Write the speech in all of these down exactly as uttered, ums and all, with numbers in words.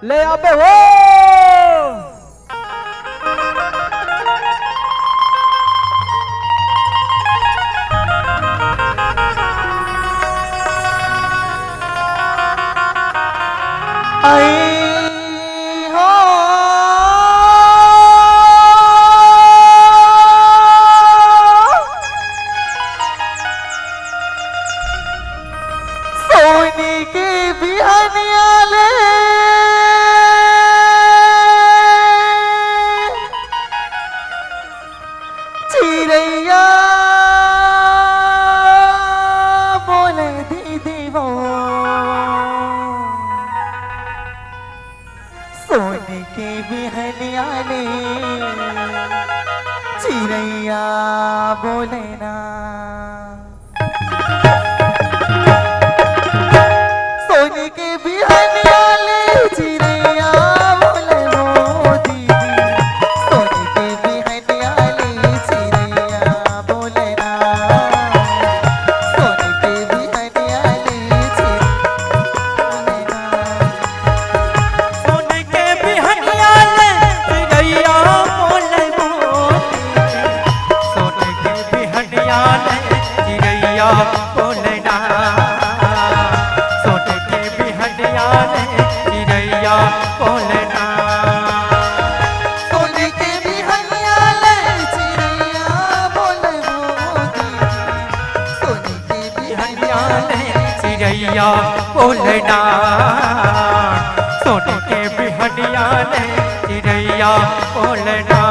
ले आबे हो। आई हो। सोनी के बिहनिया ले चिरैया बोले दीदी वो। सोनी के बिहनिया ले चिरैया बोले ना। सोनी के बिहनिया ले चिरैया बोले हो दीदी। सोनी के बिहनिया ले चिरैया बोले ना। सोनी के बिहनिया ले चिरैया बोले ना। सोनी के बिहनिया ले चिरैया बोले मोती। सोनी के बिहनिया ले चिरैया बोले ना। सोनी के बिहनिया ले चिरैया बोले ना। सोनी के बिहनिया ले चिरैया बोले मोती। सोनी के बिहनिया ले चिरैया बोले ना। सोनी के बिहनिया ले चिरैया बोले ना।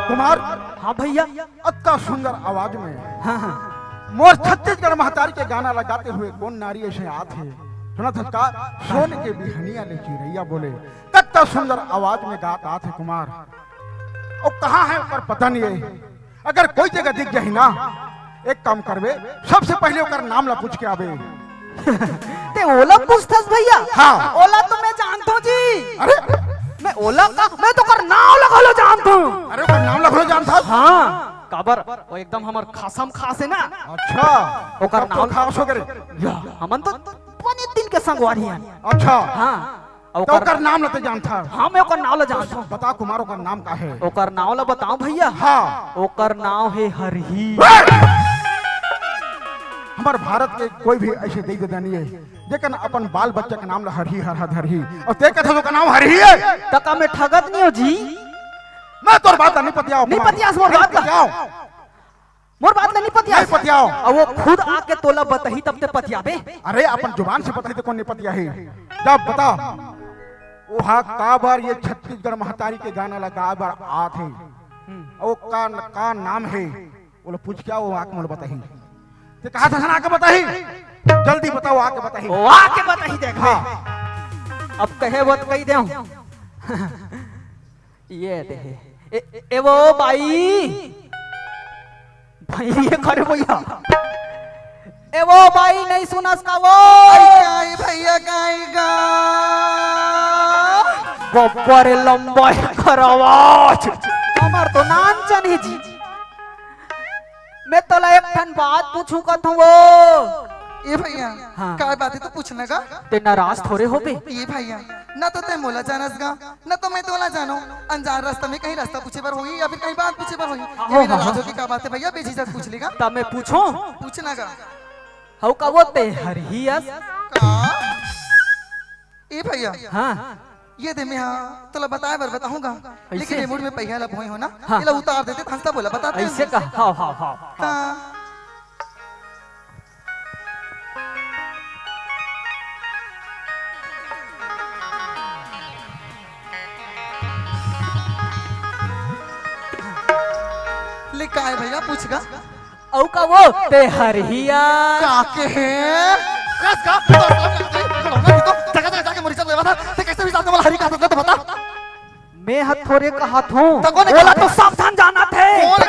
कुमार, हाँ भैया। अतका सुंदर आवाज में हाँ, हाँ। मोर छत्तीसगढ़ महतारी के गाना ला गाते हुए कोन नारी अइसे आत हे? सुनत हस का? सोन के बिहनिया ले चिरैया बोले। कतका सुंदर आवाज में गात आत हे कुमार। अउ कहाँ हे ओकर पता नइ हे। अगर कोई जगह दिख जाही ना, एक काम करबे, सबसे पहिले ओकर नाम ला पूछ के आबे। ते ओला पूछथस भैया? हाँ। ओला तो मैं जानथों जी। अरे? मैं ओला का, मैं तो ओकर नाव ला घलो जानथों। अरे, ओकर नाव ला घलो जानथस? हाँ। काबर? वो एकदम हमर खासम खास हे ना। अच्छा। ओकर तब तो नाव खास हो गे रे। या, हमन तो बने दिन के संगवारी हन। अच्छा। हाँ। अउ तो ओकर ओकर नाम ला ते जानथस? हाँ, मैं ओकर नाव ला जानथों। बता कुमार, ओकर नाम का हे? ओकर नाव ला बताओं भैया? हाँ। ओकर नाव हे हरही। हमर भारत के कोई भी अइसे देवी देवता नइ हे, जेकर अपन बाल बच्चा के नाम ला हरही हरहा धरही। अउ ते कथस ओकर नाम हरही हे? त का मैं ठगत नइ हों जी? मैं तोर बात ला नइ पतियावों नइ कुमार। पतियावस मोर नइ बात ला। पतियावों। मोर बात ला नइ पतियावस। नइ पतियावों। अउ वो खुद आके तोला बताही तब ते पतियाबे। अरे अपन जुबान से बताही त कोन नइ पतियाही। जा बता। ओहा काबर ये छत्तीसगढ़ महतारी के गाना ला गाय बर आत हे। हम्म। अउ का, का नाम हे? ओला पूछ के आ, वो आके मोला बताही। ते कहा था ना आके बताही? जल्दी बताओ, आके बताही। वो आके बताही देख। हाँ। अब कहे वो त कहि देवों। ये दे। ए, ए, ए वो बाई। भाई ये करे भैया। ए वो बाई नइ सुनस का वो? अरे काई भैया काई गा। बब्बर लंबा एकर आवाज। हमर तो नानचन हे जी। मैं तोला एक ठन बात पूछूं कथों वो। ए भैया, हाँ। काय बात हे तो पूछ ना गा। ते नाराज थोरे होबे। ए भैया, ना तो ते मोला जानस गा, ना तो मैं तोला जानों। अनजान रस्ता में कहीं रस्ता पूछे बर होही या फिर कहीं बात पूछे बर होही। हाँ, ये हाँ, नाराज हाँ। होके का बात हे भैया, बेझिझक पूछ लेगा। त मैं पूछों? पूछ ना गा। हउ का वो ते हरही अस? का? ए भैया, हाँ। ये दे मैं हा तोला बताय बर बताहूँ गा, अइसे? लेकिन ये मुड़ में पहिया ला भोय हों ना, हाँ। एला उतार देते त हंसता बोला बताते अइसे हैं। का? हाँ, हाँ, हाँ, हाँ। हाँ। ले काय भैया पूछ गा? अउ का वो ते हरही अस? का के हे? कस का? तो, तो, तो, तो, जगह जगह जाके मोर इज्जत लेवा था। ते कइसे भी जात मोला हरही कहा था तो बता। मैं हा थोरे कहा थों। त कोन ओला कहा तो था? सब झन जानत हे। कोन?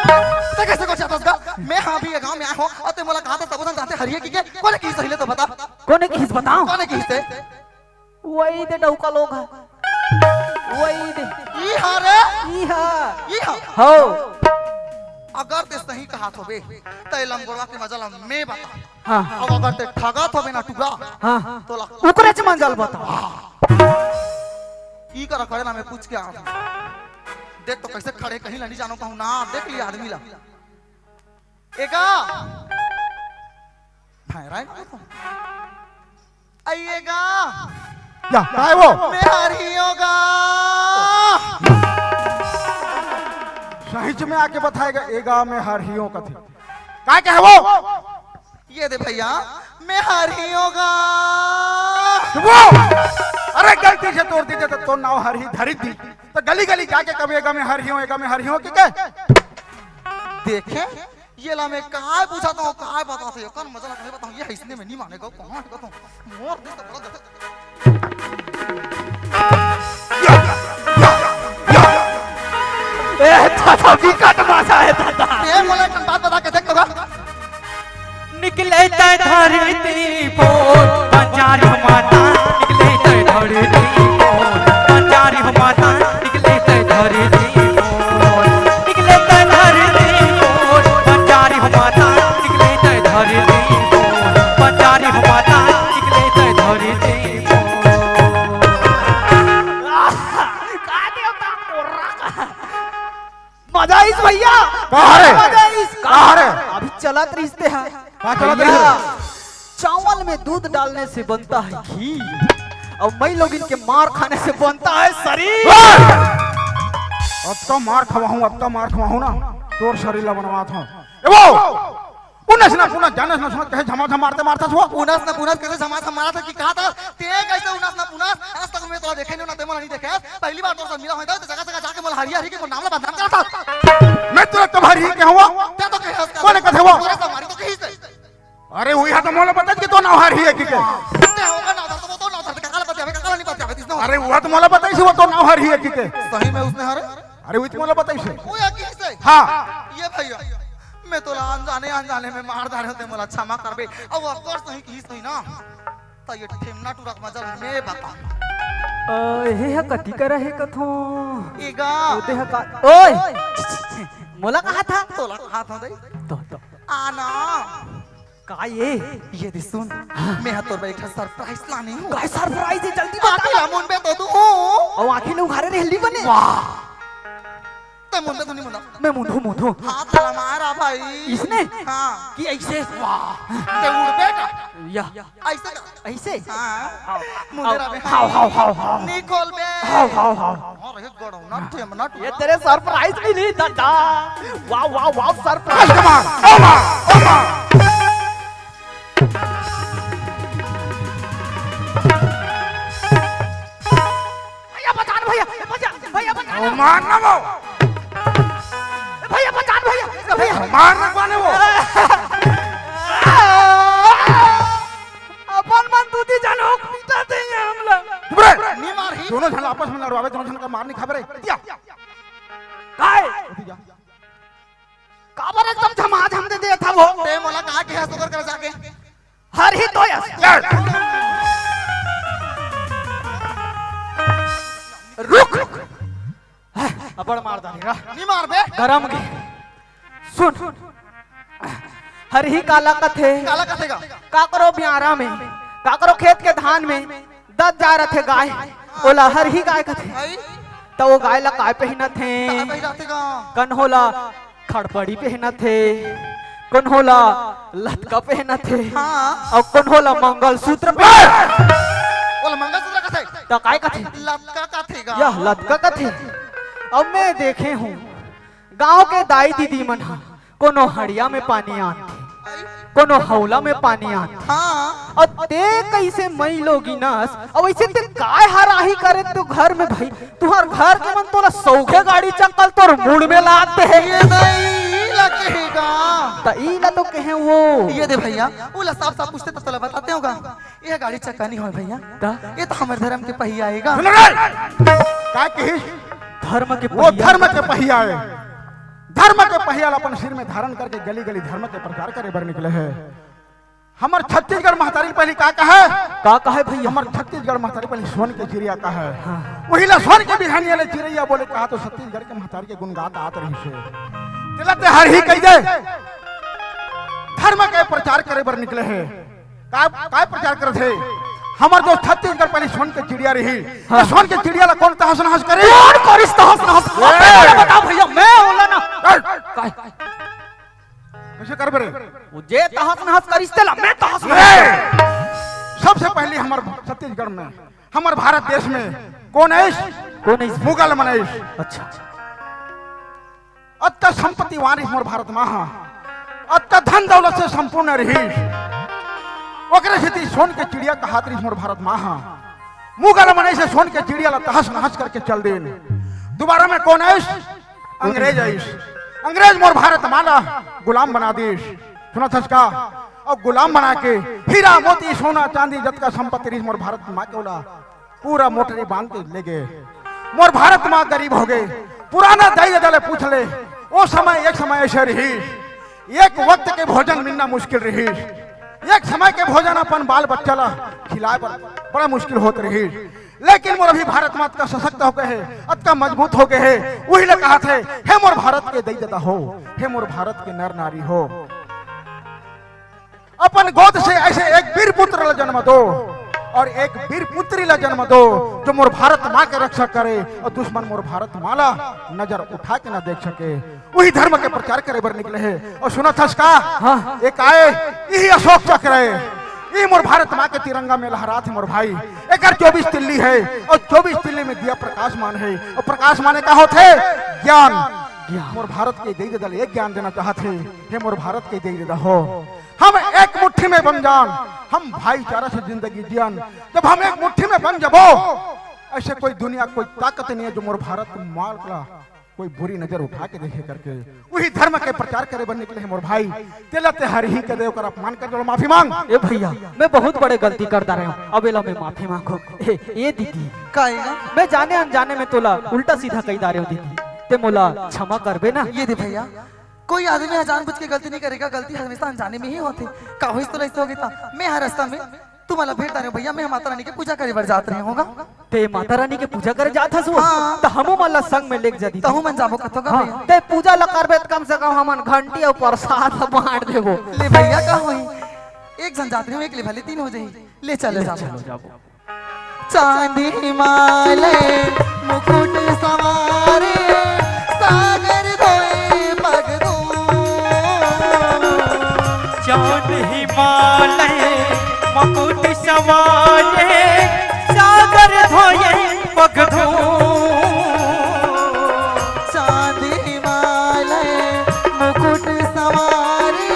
ते कइसे को चाहत हस गा? मैं हा भी ये गांव में आय हों अउ ते मोला कहा था सब झन जानथे हरही कहिके। कोन किहिस पहिले तो बता। कोन किहिस बताओं? कोन किहिस ते? वही दे डउका लोग हे। वही दे। ई हा रे। ई हा। ई हा। हो। अगर ते सही कहत होबे, त ए लंगोड़वा के मजा ला मैं बता। हाँ। अब अगर ते ठगत होबे ना टुरा, हाँ। तोला ओकरे च मजा ल बता। ई करा खड़े ना, मैं पूछ के आत हूँ। देख तो कैसे खड़े, कहीं ला नहीं जानो कहूँ ना, देख लिया आदमी ला। एगा। भैरा है ना तो। आइएगा। या, काय वो? मैं हरियोगा। सही में आके बताएगा, एगा मैं हरियों कथे। काय कहे वो? ये दे भैया, मैं हरियोगा। वो, अरे गलती से तोर दीते तो तोर नाव हरही धरी दी। तो गली गली जाके कभी एगा मैं हरियों, एगा मैं हरियों की के? देखे, ये ला मैं काय पूछा तो काय बताथे, एकर मजा ला नहीं बताऊँ, ये इसने में नहीं मानेगा, कहाँ है तो मोर दिस तो बड़ा दर्द। ए, दादा, विकट भाषा है, दादा। ए, मोला एक बात बता के देख तो। निकले तै धरती पोर, बंजारी हो माता, निकले तै धरती पोर, बंजारी हो माता, निकले तै धरती पोर, निकले तै धरती पोर, बंजारी हो माता, निकले तै धरती पोर, बंजारी हो माता, निकले तै धरती पोर। का देवता कोर्रा का? मजा आइस भैया। का रे? मजा आइस। का रे? अभी चलत रहिस ते हा। का चलत भैया, रहिस? चावल में दूध डालने से बनता है घी, और मैं लोग इनके मार खाने से बनता है शरीर। ओए! अतका मार खवाहूँ, अतका मार खवाहूँ ना, तोर शरीर ला बनवात हूँ। ए वो! उनस ना पुनस, जानस ना सुनस, कहे झमाझम मारते मारता हुआ। उनस ना पुनस, कहे झमाझम मारता कि कहा था? ते कैसे उनस ना पुनस? आज तक मैं तोला देखे नहीं ना, ते मोला नहीं देखे। पहली बार तोर से मिला होय, तो जगह जगह जाके मोला हरिया हरी के मोर नाम ला बदनाम करता। मैं तोला कब हरी के हुआ? ते तो कहे हंस का। कोने कथे हुआ? तोरे से मारी तो कहीं से। अरे, वही हाथ मोला बताई कि तो नाव हरही है कि के? ते होगा ना, तो वो तो ना, तो काका ला बतावे, काका ला नहीं बतावे, तीसरा। अरे, वो तो मोला बताई से वो तो नाव हरही है कि के? सही में उसने हरे? अरे, वो तो मोला बताई से। वो या किसे? हाँ। ये भैया, मैं तोला अनजाने, अनजाने में मार डारे होते, मोला क्षमा करबे। अब अगर सही की सही ना, तो ये ठेमना टूरा के मजा मैं बता। अ, हे ह कति करा हे कथो? एगा। ओते ह का, ओए! मोला कहा था? तोला कहा था दे? तो, तो। आना। का ये? ये दे सुन, हाँ। मैं हा तोर बर एक ठन surprise लाने हूँ। काय surprise है? जल्दी बता। आँखी ला मुंदबे तो तू। अउ आँखी ला उघारे रह ली बने। वाह। ते मुंदबे तो नहीं मुंदा। मैं मुंदू, मुंदू। हाथ ला मारा भाई। इसने? हाँ। कि ऐसे? वाह। ते उड़बे का? या। ऐसे का? ऐसे? हाँ। हाव, मुंदे रहा बे। हाव, हाव, हाव, हाव। नहीं खोल बे। हाव, हाव, हाव। अरे गड़ौना ठेमना टूरा। ये तेरे surprise मिली दादा। वाह, वाह, वाह, surprise। ओ माँ, ओ माँ, ओ माँ। भैया बचा न भैया, भैया, भैया बचा न। ओ मार ना वो। भैया बचा न भैया, भैया। मार ना कोने वो। अपन मन दूती जानो पीटा देंगे हम लोग। चुप रहे। नहीं मार ही। दोनों झन आपस में लड़वावे, दोनों झन का मार नहीं खाबे रे। या। काय? काबर एकदम झमाझम दे देत हव? ते मोला कहा के हंस ओकर कर जाके। हरही तो यस। रुक। अबड़ मार डाले गा। नहीं मार बे। गरम के। सुन। हरही काला कथे? काला कथे गा? काकरो ब्यारा में, काकरो खेत के धान में दत जा रथे गाय, ओला हरही गाय कथे। भाई। त वो गाय ला काय पहिनत हे? काय पहिनत हे गा? कन्हो ला खड़पड़ी पहिनत हे, कन्हो ला लतका पहिनत हे, हाँ। अउ कन्हो ला मंगलसूत्र पहिनत हे। ओला मंगलसूत्र कथे? त काय कथे? लतका कथे गा। यह लतका कथे। अब मैं देखे हूँ, गांव के दाई दीदी मन ह कोनो हड़िया में पानी आनथे, कोनो हौला में पानी आनथे। हाँ। अउ ते कइसे मई लोगिनस, अउ वइसे ते काय हराही करे तू घर में भाई? तुहर घर के मन तोला सौखे गाड़ी चक्कल तोर मुड़ में लाते हे। ये नहीं, ई ला कहेगा। त ई ला तो कहे वो। ये दे भैया, वो ला साफ साफ पूछते तो तोला बताते होगा। ये गाड़ी चक्का नहीं होय भैया। त? ये तो हमर धर्म के पहिया आएगा। सुन रे! का कहिस? धर्म के वो पहिया। धर्म के पहिया है। धर्म के पहिया ला अपन सिर में धारण करके गली गली धर्म के प्रचार करे बर निकले है। हमर छत्तीसगढ़ महतारी पहली का कहे? का कहे भैया? हमर छत्तीसगढ़ महतारी पहली सोन के चिड़िया कहे। हाँ। वही ला सोन के बिहनिया ले चिड़िया बोले कहा तो छत्तीसगढ़ के महतारी के गुण गात आत रहिसे। तेला ते हर ही कहि दे। धर्म के प्रचार करे बर निकले हे। का, का प्रचार करत हे? हमर जो छत्तीसगढ़ पहली सोन के चिड़िया रही, हाँ। तो सोन के चिड़िया ला कौन तहस नहस करे? कौन करिस तहस नहस? ए! बता भैया, मैं ओला ना। ए! का? कइसे करबे रे? वो जे तहस नहस करिस तेला मैं तहस नहस ए! सबसे पहली हमर छत्तीसगढ़ में, हमर भारत देश में कौन आइस? कौन आइस? मुगल मन आइस। अच्छा। अत्ता संपत्तिवान रिहिस मोर भारत माँ हा, अत्ता धन दौलत से संपूर्ण रिहिस। ओकरे सेती सोन के चिड़िया कहात रिहिस मोर भारत माँ हा। मुगल मन अइसे सोन के चिड़िया ला तहस नहस करके चल देन। दोबारा में कौन आइस? अंग्रेज आइस। अंग्रेज मोर भारत माँ ला गुलाम बना दिस। सुनत हस का? अउ गुलाम बना के हीरा मोती सोना चांदी जतका संपत्ति रिहिस मोर भारत माँ के ओला पूरा मोटरी बांध के ले गे। मोर भारत माँ गरीब हो गे। पुराना दाई ददा ले पूछ ले, ओ समय एक समय अइसे रिहिस, एक वक्त के भोजन मिलना मुश्किल रिहिस, एक समय के भोजन अपन बाल बच्चा ला खिलाए बर बड़ा मुश्किल होत रिहिस। लेकिन मोर अभी भारत माँ अतका सशक्त हो गे हे, अतका मजबूत हो गे हे, उही ले कहत हे, हे मोर भारत के दाई ददा हो, हे मोर भारत के नर नारी हो, अपन गोद से ऐसे एक वीर पुत्र ला जन्म दो और एक वीर पुत्री ला जन्म दो, जो मोर भारत माँ के रक्षा करे और दुश्मन मोर भारत माँ ला नजर उठा के ना देख सके। उही धर्म के प्रचार करे बर निकले हे। और सुनत हस का? हाँ। एक आए, इही अशोक चक्र हे, इही मोर भारत माँ के तिरंगा में लहरात हे मोर भाई। एकर चौबीस तिल्ली हे और चौबीस तिल्ली में दिया प्रकाशमान हे। और प्रकाशमान का होत हे? ज्ञान। ज्ञान। मोर भारत के दाई ददा ले एक ज्ञान देना चाहत हे, हे मोर भारत के दाई ददा हो, हम एक मुट्ठी में बन जान, हम भाईचारा से जिंदगी जियन। जब हम एक मुट्ठी में बन जबो, ऐसे कोई दुनिया, कोई ताकत नहीं है जो मोर भारत माँ ला कोई बुरी नजर उठा के देखे करके। उही धर्म के प्रचार करे बर निकले हे मोर भाई, तेला ते हर ही कहि दे, ओकर अपमान कर जोड़ माफी मांग। ए भैया, मैं बहुत बड़े गलती कर डारे हूँ, अब एला मैं माफी मांगू। ए, ए दीदी, का हे गा? मैं जाने अनजाने में तोला उल्टा सीधा कहि डारे हूँ दीदी, ते मोला क्षमा करबे ना? ए दे भैया, कोई आदमी ह जानबूझ के गलती नहीं करेगा, गलती हमेशा अनजाने में ही होथे। का होइस तोला अइसे होगे त? मैं हर रास्ता में तुमन ला भेंट डारे हूँ भैया, मैं ह माता रानी के पूजा करे बर जात रहे हूँ गा। ते माता रानी के पूजा करे जात हस वो? हाँ। त हमू मन ला संग में लेके जा दीदी। तहू मन जाबो कथो गा हाँ, भैया? ते पूजा ला करबे त कम से कम हमन घंटी अउ प्रसाद ला बांट देबो। ले भैया का होही, एक झन जात रहे हूँ, एक ले भले तीन हो जाही। ले चलो ले जाबो। चलो जाबो। चांदी हिमालय मुकुट संवारे, सागर धोए पग धोए। चांद हिमालय मुकुट संवारे, सागर धोए पग धोए। चांद हिमालय मुकुट संवारे,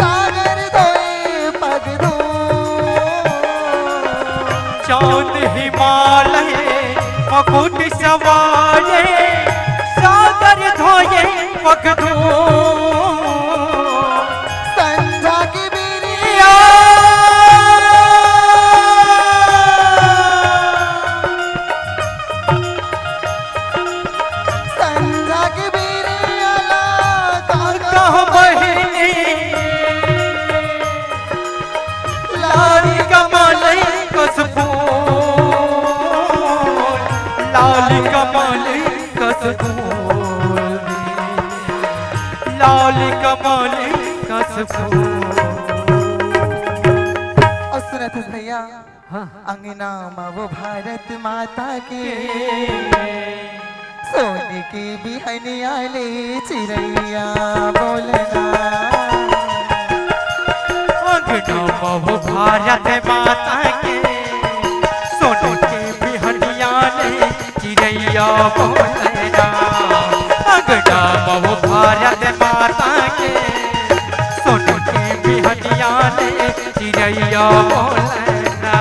सागर धोए पग धोए। चांद हिमालय मुकुट संवारे, सागर धोए पग धोए। संझा के बेरिया, संझा के बेरिया ला का कहा बहिनी, लाली कमल कस फूल, लाली कमल कस फूल, लाली कमल कस फूल। अउ सुनत हस भैया, हाँ। अंगना म वो भारत माता के, सोने के बिहनिया ले चिरैया बोलना। अंगना म वो भारत माता के, सोने के बिहनिया ले चिरैया बोलना। अंगना म वो भारत माता के, सोने के बिहनिया ले चिरैया बोलना।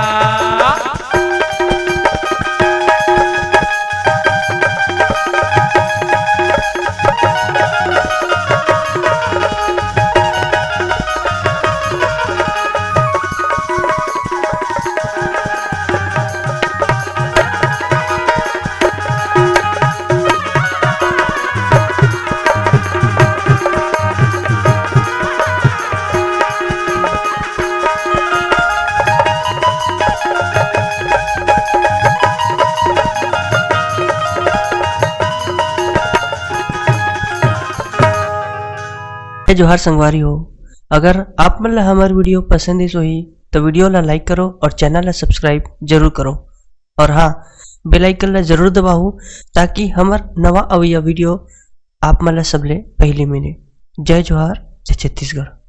जोहार संगवारी हो, अगर आप मन ला हमर video पसंद आइस होही, तो video ला like करो और channel ला subscribe जरूर करो। और हाँ, bell icon ला जरूर दबाओ, ताकि हमर नवा अवइया video आप मन ला सबले पहली मिले। जय जोहार, जय छत्तीसगढ़।